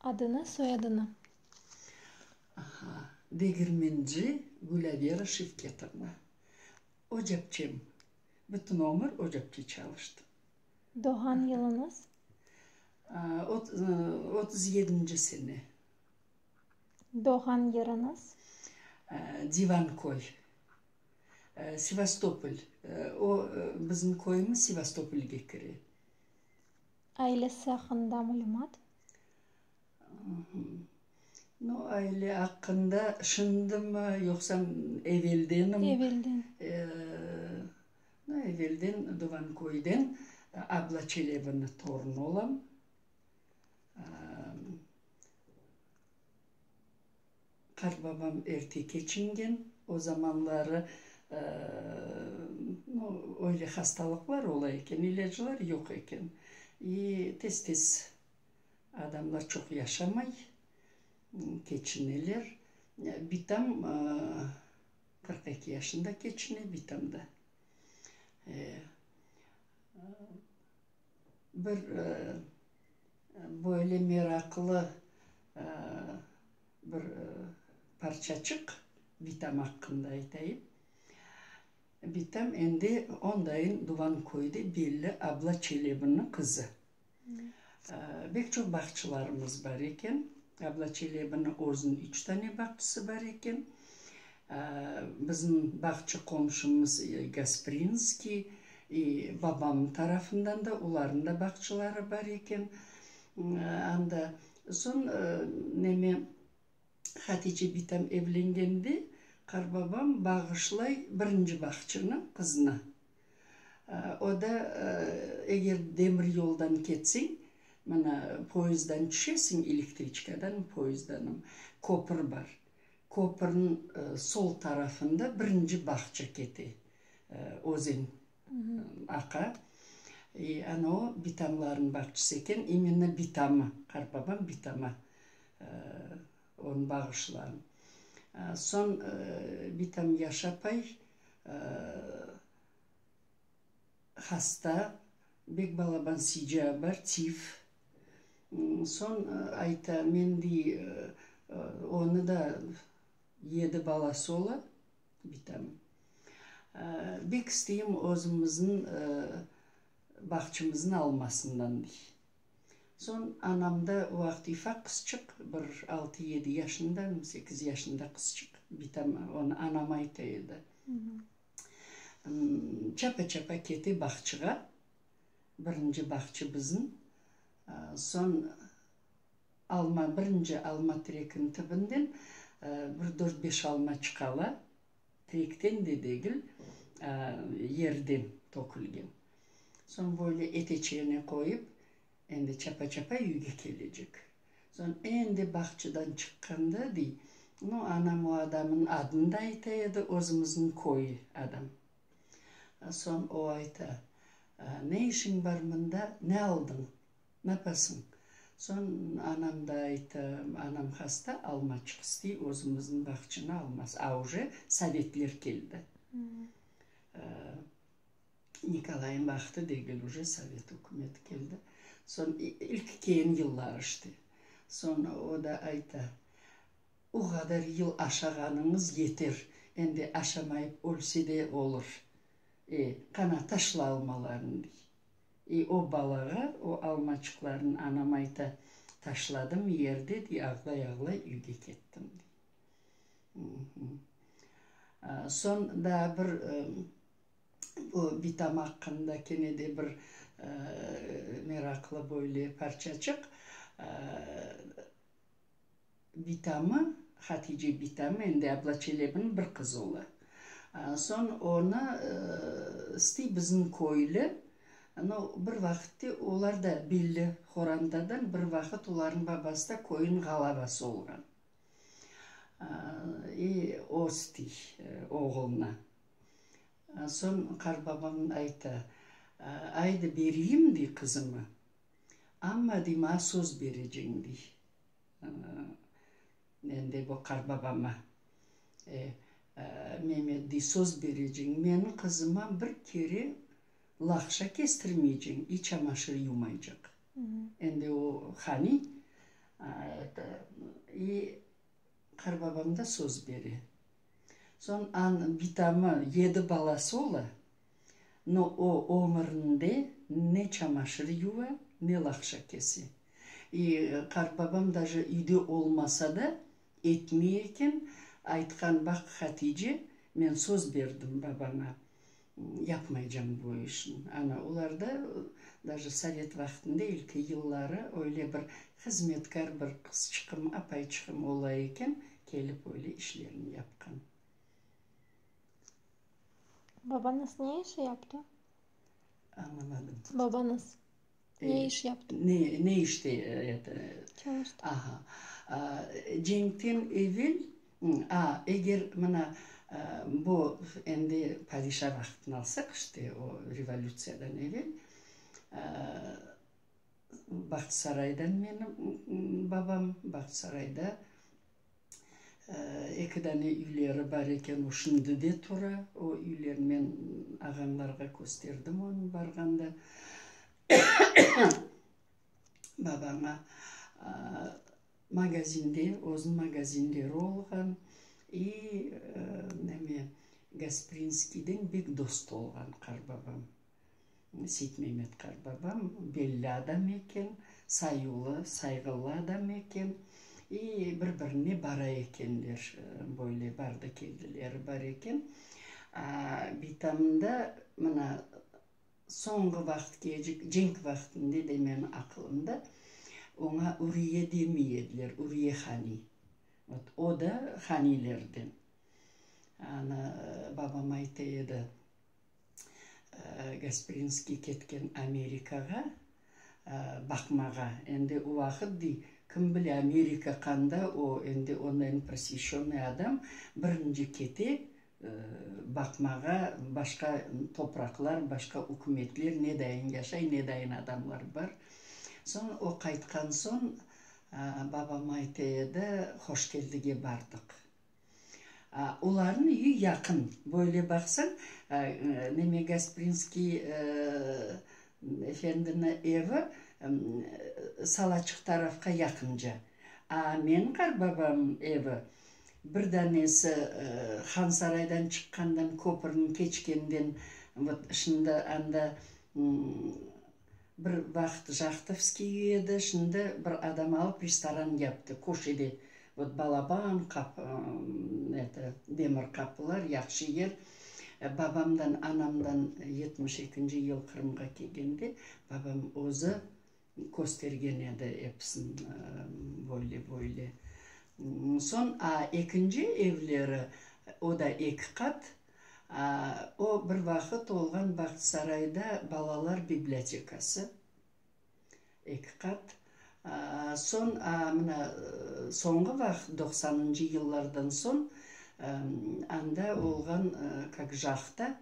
Adını, soyadını. Aha, Degirmenci Gülâvera Şevketovna. Ocapçem. Bütün ömür ocapçe çalıştım. Doğğan yılıñız? 37-nci sene. Doğğan yeriñiz? Divanköy. Sevastopol. O, bizim köyümiz Sevastopolge kire. Ailesi aqqında malümat. No, aile aqqında şindimi, yoqsa eveldenmi? Evelden. No, evelden Duvanköyden Abla Çelebiniñ torunı olam. Qartbabam erte keçingen, o zamanları, no, öyle hastalıqlar ola eken, ilâclar yoq eken. I tez-tez adamlar çoq yaşamay, keçineler. Bitam 42 yaşında keçine, bitam da. Bir böyle meraqlı bir parçaçıq bitam aqqında aytayım. Bitam endi ondayın Duvanköyde belli Abla Çelebiniñ qızı. Bek çoq bağçılarımız bar eken. Abla Çelebiniñ özüniñ üç tane bağçısı bar eken. Bizim bağçı qomşumız Gasprinskiy, babamnıñ tarafından da olarnıñ da bağçıları bar eken. Anda soñ neme Hatice bitam evlengende qarbabam bağışlay birinci bağçını qızına. O da eger demir yoldan ketseñ, mına poyezddan tüşesiñ, elektriçkadan, poyezddanım, köpür bar. Köpürniñ sol tarafında birinci bağça kete, özen aqa. I ana o bitamlarnıñ bağçası eken, imenno bitamı, qartbabam bitama onı bağışlağan. Soñ bitam yaşapay, hasta, bek balaban sica bar, tif. Soñ ayta, men dey, onı da yedi balası ola, bitam. Bek isteyim özümizniñ bağçamıznıñ almasından, dey. Soñ anam da o vaqıt ufaq qızçıq, bir altı-yedi yaşında, sekiz yaşında qızçıq, bitam onı anam ayta edi. Çapa-çapa kete bağçığa, birinci bağçı bizim, soñ alma, birinci alma terekiniñ tübünden bir dört-beş alma çıqala, Terekten de degil, yerden tökülgen. Soñ böyle eteçeğine qoyıp, endi çapa-çapa üyge kelecek. Soñ endi bağçadan çıqqanda, dey, nu, anam o adamnıñ adını da ayta edi, özümizniñ köy adam. Soñ o ayta, Ne işiñ bar mında, ne aldıñ? Napasıñ? Soñ anam da ayta, anam hasta, almaçıq istey, özümizniñ bağçanı almaz. A uje sovetler keldi. Nikolay'ın vaqtı degil, uje sovet ükümeti keldi. Soñ ilk keyin yıllar işte. Soñ o da ayta, o qadar yıl aşağanıñız yeter, endi aşamayıp ölse de olur. E, qana, taşla almalarnı, dey. İ o balağa o almaçıqlarnı anam ayta, taşladım yerde, dey, ağlay-ağlay üyge kettim, dey. Soñ daa bir bu bitam aqqında kene de bir meraqlı böyle parçaçıq. Bitamı, Hatice bitamı, endi Abla Çelebiniñ bir qızı ola. Soñ onı istey bizim köylü, no, bir vaqıtte olar da belli horantadan, bir vaqıt olarnıñ babası da köyniñ ğalabası olğan. I o istey oğluna. Soñ qartbabam ayta, Aydı bereyim, dey, qızımı, amma, dey, maña söz bereceñ, dey. Endi bu qartbabama, E, Memet, dey, söz bereceñ, menim qızıma bir kere laqşa kestirmeyceñ i çamaşır yumaycaq. Endi o haniy. Это, i qarbabam da söz bere. Soñ an bitamı yedi balası ola, no o ömürinde ne çamaşır yuva, ne laqşa kese. I qartbabam daje üyde olmasa da, etmey eken, aytqan, Baq, Hatice, men söz berdim babaña, yapmaycam bu işni. Ana, olar da daje sovet vaqtında ilki yılları öyle bir hızmetkâr bir qızçıqım, apayçığım ola eken, kelip öyle işlerini yapqan. Babañız ne iş yaptı? Añlamadım. Babañız ne iş yaptı? Ne, ne işte eto? Çalıştı. Aha. Cenkten evel, a, eger mına bu endi padişa vaqtını alsaq, işte o revolütsiyadan evel, Bağçasaraydan menim babam, Bağçasarayda Eki dane üyleri bar eken, o şimdi de tura, o üyler, men ağamlarğa kösterdim onı barğanda, babaña. Magazinde, özüniñ magazinleri olğan, i neme, Gasprinskiyden bek dost olğan qarbabam. Seytmemet qartbabam belli adam eken, sayulı, sayğılı adam eken. I bir-birine bara ekenler, böyle bardı-keldileri bar eken. A, bitamda mına soñğı vaqıtkecik, cenk vaqtında de menim aqılımda, oña Uriye demey ediler, Uriye haniy. Vot, o da haniylerden. Anı babam ayta edi. Gasprinskiy ketken Amerikağa baqmağa. Endi o vaqıt, dey, kim bile Amerika qanda, o endi ondan prosveşçennıy adam birinci kete baqmağa, başqa topraqlar, başqa ükümetler ne dayın yaşay, ne dayın adamlar bar. Soñ o qaytqan soñ babam ayta edi, Hoşkeldige bardıq. Olarnıñ üyü yaqın. Böyle baqsañ, neme Gasprinskiy efendiniñ evi Salaçıq tarafqa yaqınca. A menim qartbabamnıñ evi bir danesi Hansaraydan çıqqandan, köpürni keçkenden, vot, şimdi anda Bir vaqıt Jahtovskiy üy edi, şimdi bir adam alıp restoran yaptı, köşede. Vot balaban qapı, eto, demir qapılar, yahşı yer. Babamdan, anamdan 72-nci yıl Qırımğa kelgende, babam özü köstergen edi episini, böyle, böyle. Soñ, a ekinci evleri, o da eki qat, O, bir vaqıt olğan Bağçasarayda balalar bibliotekası, eki qat. Soñ, mına, soñğı vaqıt, doqsanıncı yıllardan soñ, anda olğan, kak jahta,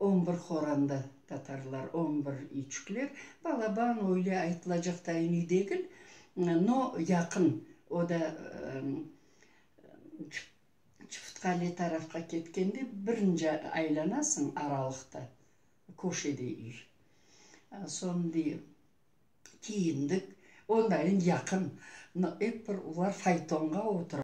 on bir horanda tatarlar, on bir üyçükler. Balaban, öyle aytılacaq tayın üy degil, no, yaqın, o da Çufutqale tarafqa ketkende birinci aylanasıñ aralıqta, köşede üy. Soñ dey, kiyindik, ondayın yaqın, no, ep bir olar faytonğa otura.